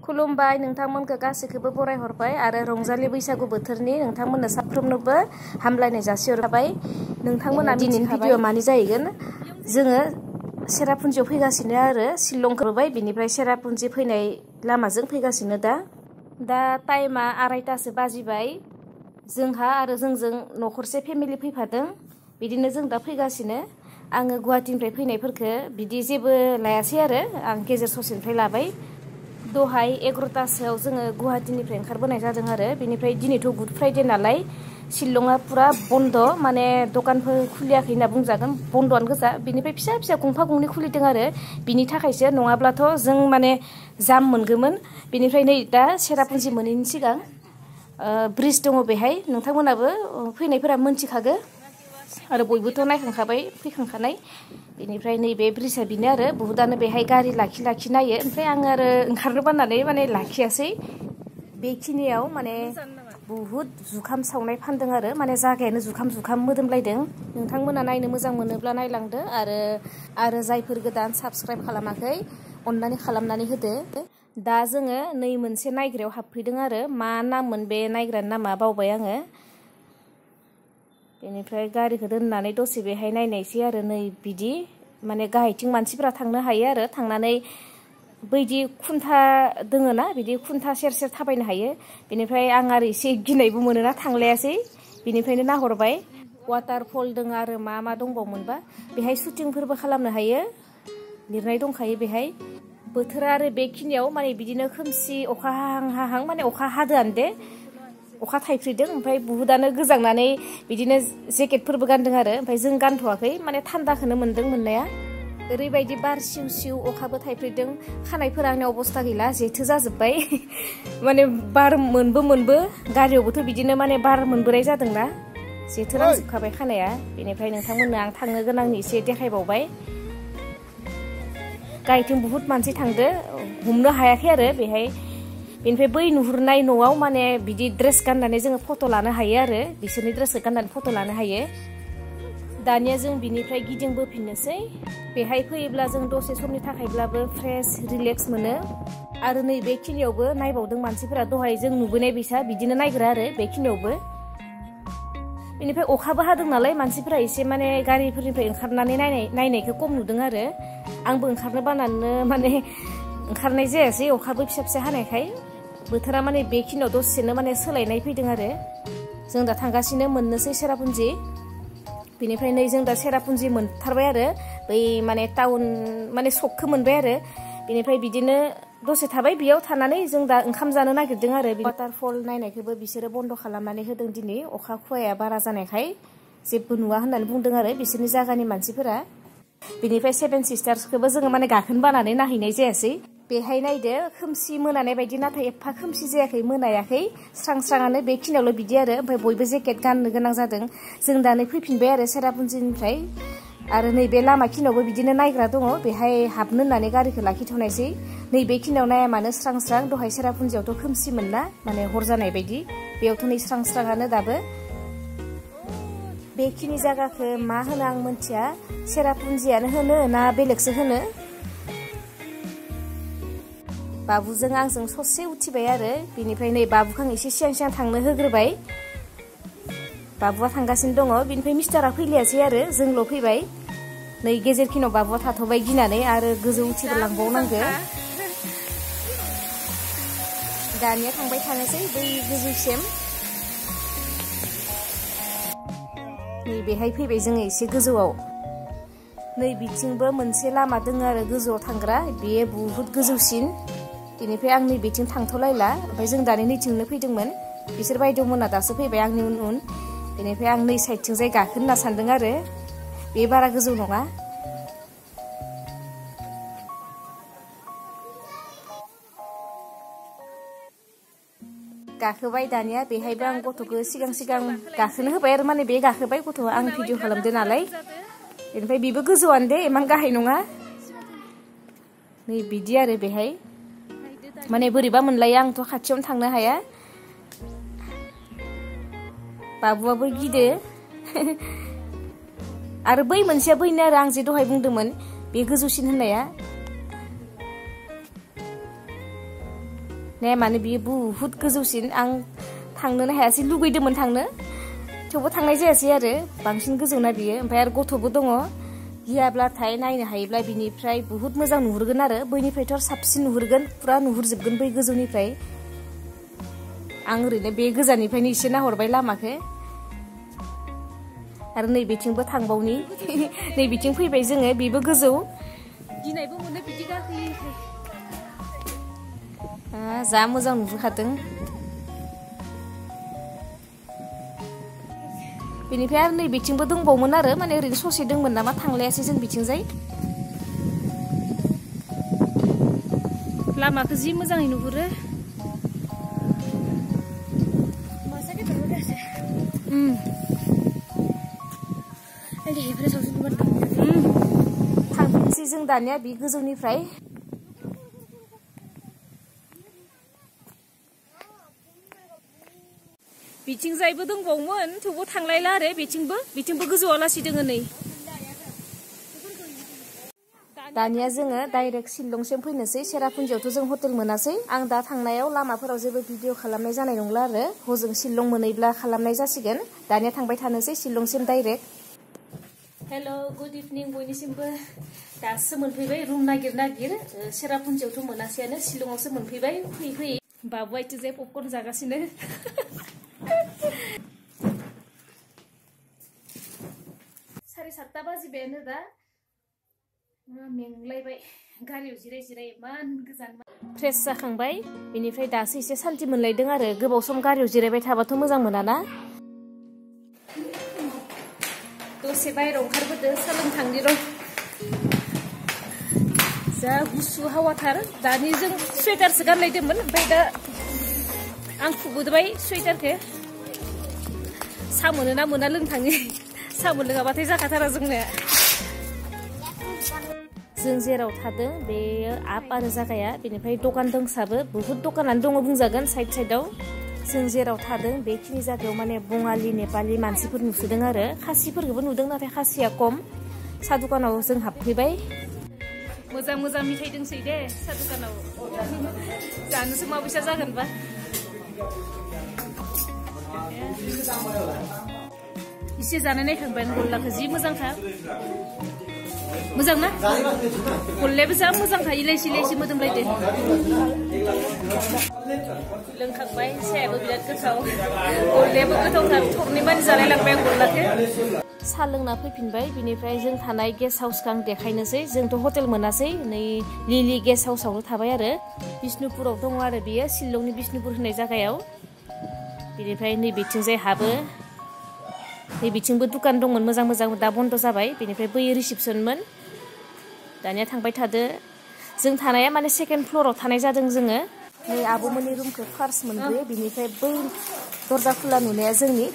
खुलुमबाय नोंथांमोनखौ गासैखौबो बराय हरबाय आरो रंजालि बैसागु बोथोरनि नोंथांमोननो साफ्रोमनोबो हामलायनाय जासिहरबाय। नोंथांमोना दिनैनि भिडिअ मानि जाहैगोन जोङो सेरापुन्जियाव फैगासिनो आरो शिलंखौबाय बिनिफ्राय सेरापुन्जि फैनाय लामाजों फैगासिनो दा टाइमा 2:30 बाजिबाय। जोंहा आरो जोंजों न'खरसे फेमिलि फैफादों बिदिनो जों दा फैगासिनो। आङो गुवाहाटीनिफ्राय फैनायफोरखौ बिदि जेबो लायासै आरो आं गेजेर ससेनिफ्राय लाबाय। दहाय 11टासोआव जोङो गुवाहाटीनिफ्राय ओंखारबोनाय जादों आरो बेनिफ्राय दिनैथ' गुड फ्राइडे नालाय शिलंआ पुरा बन्द माने दखानफोर खुलियाखै होनना बुंजागोन बन्दआनो गोजा। बिनिफ्राय फिसा फिसा गंफा गंनै खुलिदों आरो बिनि थाखायसो नङाब्लाथ' जों माने जाम मोनगौमोन। बिनिफ्राय नै दा सेरापुन्जि मोनैनि सिगां ब्रिज दङ बेहाय नोंथांमोनाबो फैनायफोरा मोनथिखागो आरो बयबोथ' नायखांखाबाय फैखांखानाय। बेनिफ्राय नैबे ब्रिजआ बेनो आरो बुहुदानो बेहाय गारि लाखि नायो। ओमफ्राय आङो आरो ओंखारनो बाननानै माने लाखियासै। बेखिनियाव माने बुहुद जुखाम सावनाय फानदों आरो माने जागायानो जुखाम मोदोमलायदों। नोंथांमोना नायनो मोजां मोनोब्ला नायलांदो आरो जायफोर गोदान साबस्क्राइब खालामाखै अननानै खालामनानै होदो। दा जोङो नै मोनसे नायग्रायाव हाबफैदों आरो मा नाममोन बे नायग्रानि नामा बावबाय आङो। बेनिफ्राय गारिखौ दोननानै दसे बेहाय नायनायसै आरो नै बिदि माने गाहायथिं मानसिफोरा थांनो हायो आरो थांनानै बैदि खुन्था दोङो ना बिदि खुन्था सेर सेर थाबायनो हायो। बेनिफ्राय आं आरो एसे गिनायबो मोनोना थांलायासै बिनिफ्रायनो नाहरबाय। वाटारफल दङ आरो मा दंबावोमोनबा बेहाय शुटिंफोरबो खालामनो हायो लिरनाय दंखायो बेहाय। बोथोरा आरो बेखिनियाव माने बिदिनो खोमसि अखा हाहां माने अखा हादोआनो दे अखा थाइफ्रिदों। ओमफ्राय बुहुदानो गोजांनानै बिदिनो जेकेटफोरबो गानदों आरो ओमफ्राय जों गानथ'वाखै माने थान्दाखौनो मोनदों मोननाया। ओरैबायदि बार सिउ सिउ अखाबो थाइफ्रिदों खानायफोरा आंनि अबस्था गैला जेथो जाजोब्बाय माने बार मोनबो गारियावबोथ' बिदिनो माने बार मोनबोनाय जादोंना जेथो नांजोबखाबाय खानाया। बेनिफ्राय नोंथांमोननो आं थांनो गोनांनि एसे देखायबावबाय। गायथिं बुहुद मानसि थांदो हमनो हायाखै आरो बेहाय। बेनिफ्राय बै नुहुरनाय न'आव माने बिदि ड्रेस गाननानै जोङो फट' लानो हायो आरो बिसोरनि ड्रेसखौ गाननानै फट' लानो हायो। दानिया जों बिनिफ्राय गिदिंबोफिननोसै। बेहाय फैयोब्ला जों दसे समनि थाखायब्लाबो फ्रेश रिलेक्स मोनो। आरो नै बेखिनियावबो नायबावदों मानसिफोरा दहाय जों नुबोनाय बैसा बिदिनो नायग्रा आरो बेखिनियावबो। बेनिफ्राय अखाबो हादों नालाय मानसिफोरा एसे माने गारिफोरनिफ्राय ओंखारनानै नायनायखौ खम नुदों आरो आंबो ओंखारनो बानानै माने ओंखारनाय जायासै अखाबो फिसा फिसा हानायखाय। बोथोरा माने बेखिनियाव दसेनो माने सोलायनाय फैदों आरो जों दा थांगासिनो मोननोसै सेरापुन्जि। बेनिफ्राय नै जों दा सेरापुन्जि मोनथारबाय आरो बै माने टाउन माने सकखौ मोनबाय आरो बेनिफ्राय बिदिनो दसे थाबाय बेयाव थानानै जों दा ओंखाम जानो नागिरदों आरो वाटारफल नायनायखौबो बिसोरो बन्द' खालामनानै होदों दिनै अखा खुवाया बारा जानायखाय जेबो नुवा होननानै बुंदों आरो बिसोरनि जायगानि मानसिफोरा। बिनिफ्राय 7 सिस्टार्सखौबो जोङो माने गाखोनो बानानै नायहैनाय जायासै। बेहाय नायदो खोमसि मोनानाय बायदि नाथाय एफा खोमसि जायाखै मोनायाखै स्रांनो बेखिनियावल' बिदि आरो ओमफ्राय बयबो जेकेट गाननो गोनां जादों। जों दा नै फैफिनबाय आरो सेरापुन्जिनिफ्राय आरो नैबे लामा खिनियावबो बिदिनो नायग्रा दङ बेहाय हाबनो होननानै गारिखौ लाखिथ'नायसै। नैबेखिनियाव नाया मानो स्रां दहाय सेरापुन्जियावथ' खोमसिमोन ना माने हर जानाय बायदि बेयावथ' नै स्रांआनो दाबो। बेखिनि जायगाखौ मा होनो आं मिथिया सेरापुन्जियानो होनो ना बेलेगसो होनो। बाबुजों आंजों ससे उथिबाय आरो बिनिफ्राय नै बाबुखौ आं एसे सिगां थांनो होग्रोबाय। बाबुआ थांगासिनो दङ बिनिफ्राय मिस्टारा फैलियासै आरो जोंल' फैबाय। नै गेजेरखिनियाव बाबुआ थाथ'बाय गिनानै आरो गोजौ उथिलांबावनांगो। दानिया थांबाय थानोसै बै गोजौसिम। नै बेहाय फैबाय जोङो एसे गोजौआव। नै बिथिंबो मोनसे लामा दङ आरो गोजौआव थांग्रा बेयो बुहुद गोजौसिन। बेनिफ्राय आं नैबेथिं थांथ'लायला ओमफ्राय जों दानि नैथिंनो फैदोंमोन बिसोर बायद'मोना दासो फैबाय आंनि उन। बेनिफ्राय आं नै साइडथिंजाय गाखोनो होनना सानदों आरो बे बारा गोजौ नङा। गाखोबाय दानिया बेहायबो आं गथ'खौ सिगां गाखोनो होबाय आरो माने बे गाखोबाय गथ'आ आं भिडिअ खालामदो नालाय। बेनिफ्राय बेबो गोजौआनो दे इमान गाहाय नङा। नै बिदि आरो बेहाय माने बोरैबा मोनलायो आंथ' खाथियावनो थांनो हाया। बाबुआबो गिदो आरो बै मोनसेया बैनो आरो आं जे दहाय बुंदोंमोन बे गोजौसिन होननाया। ने माने बियो बुहुत गोजौसिन आं थांनोनो हायासै लुगैदोंमोन थांनो थेवबो थांनाय जायासै आरो बांसिन गोजौना बियो ओमफ्राय आरो गथ'बो दङ गियाब्लाथाय नायनो हायोब्ला बिनिफ्राय बुहुत मोजां नुहुरगोन आरो बैनिफ्रायथ' साबसिन नुहुरगोन फुरा नुहुरजोबगोन बै गोजौनिफ्राय आं ओरैनो बे गोजाननिफ्रायनो एसे नाहरबाय लामाखौ आरो नैबेथिंबो थांबावनि नैबेथिं फैबाय जोङो बेबो गोजौ गिनायबो मोनो बिदि गाखोयो जा मोजां नुहुरखादों बेनिफ्राय आरो नैबेथिंबो दंबावोमोन आरो माने ओरैनो ससे दंमोन नामा थांलायासै जों बिथिंजाय लामाखौ जि मोजाङै नुहुरो थांफिनसै जों दानिया बे गोजौनिफ्राय बिथिंजायबो दंबावोमोन थेवबो थांलायला आरो बिथिंबो गोजौआव लासै दोङो नै दानिया जोङो डाइरेक्ट शिलंसिम फैनोसै सेरापुन्जियावथ' जों हटेल मोनासै आं दा थांनायाव लामाफोराव जेबो भिडिअ खालामनाय जानाय नंला आरो हजों शिलं मोनैब्ला खालामनाय जासिगोन दानिया थांबाय थानोसै शिलंसिम डाइरेक्ट हेल' गुड इभिनिं बयनिसिमबो दासो मोनफैबाय रुम नागिर सेरापुन्जियावथ' मोनासैयानो शिलंआवसो मोनफैबाय फैयै बाबु आइथिंजाय पपकर्न जागासिनो साराय 7ता बाजिबायानो दा मेंलायबाय गारियाव जिराय इमान गोजान फ्रेस जाखांबाय बेनिफ्राय दासो एसे सान्थि मोनलायदों आरो गोबाव सम गारियाव जिरायबाय थाबाथ' मोजां मोनाना दसे बायहेरायाव ओंखारबोदो सालों थांनि र' जा गुसु हावाथार दानि जों सुवेटारसो गानलायदोंमोन ओमफ्राय दा आं खुबोबाय सुवेटारखौ सा मोनो ना मोना लोंनो थाङो सा मोनलोङाबाथाय जाखाथारा जोंनो जों जेराव थादों बेयो आप आरो जागाया बेनिफ्राय दखान दंसाबो बुहुत दखानानो दङ बुंजागोन साइडआव जों जेराव थादों बेखिनि जायगायाव माने बङालि नेपालि मानसिफोर नुसोदों आरो खासिफोरखौबो नुदों नाथाय खासिया खम सा दखानाव जों हाबफैबाय मोजां मिथाइ दंसै दे सा दखानाव जानोसो माबैसा जागोनबा इसे जानाय नायखांबाय गल्लाखौ जि मोजांखा मोजां ना गल्लायाबो जा मोजांखा इलायसि मोदोमलायदो लोंखांबाय सायाबो बिराद गोथाव गल्लायाबो गोथावथार थरनै मानि जालायलांबाय आं गल्लाखौ सा लोंना फैफिनबाय बिनिफ्राय जों थानाय गेस्ट हाउसखौ आं देखायनोसै जोंथ' हटेल मोनासै नै लिलि गेस्ट हाउसावनो थाबाय आरो बिष्णुपुराव दङ आरो बियो शिलंनि बिष्णुपुर होननाय जायगायाव बिनिफ्राय नैबेथिंजाय हाबो नैबेथिंबो दुखान दंमोन मोजां दा बन्द जाबाय बेनिफ्राय बै रिसेपसनमोन दानिया थांबाय थादो जों थानाया माने सेकेन्ड फ्ल'राव थानाय जादों जोङो नै आब'मोननि रुमखौ फार्स्ट मोनग्रोयो बिनिफ्राय बै दरजा खुला नुनाया जोंनि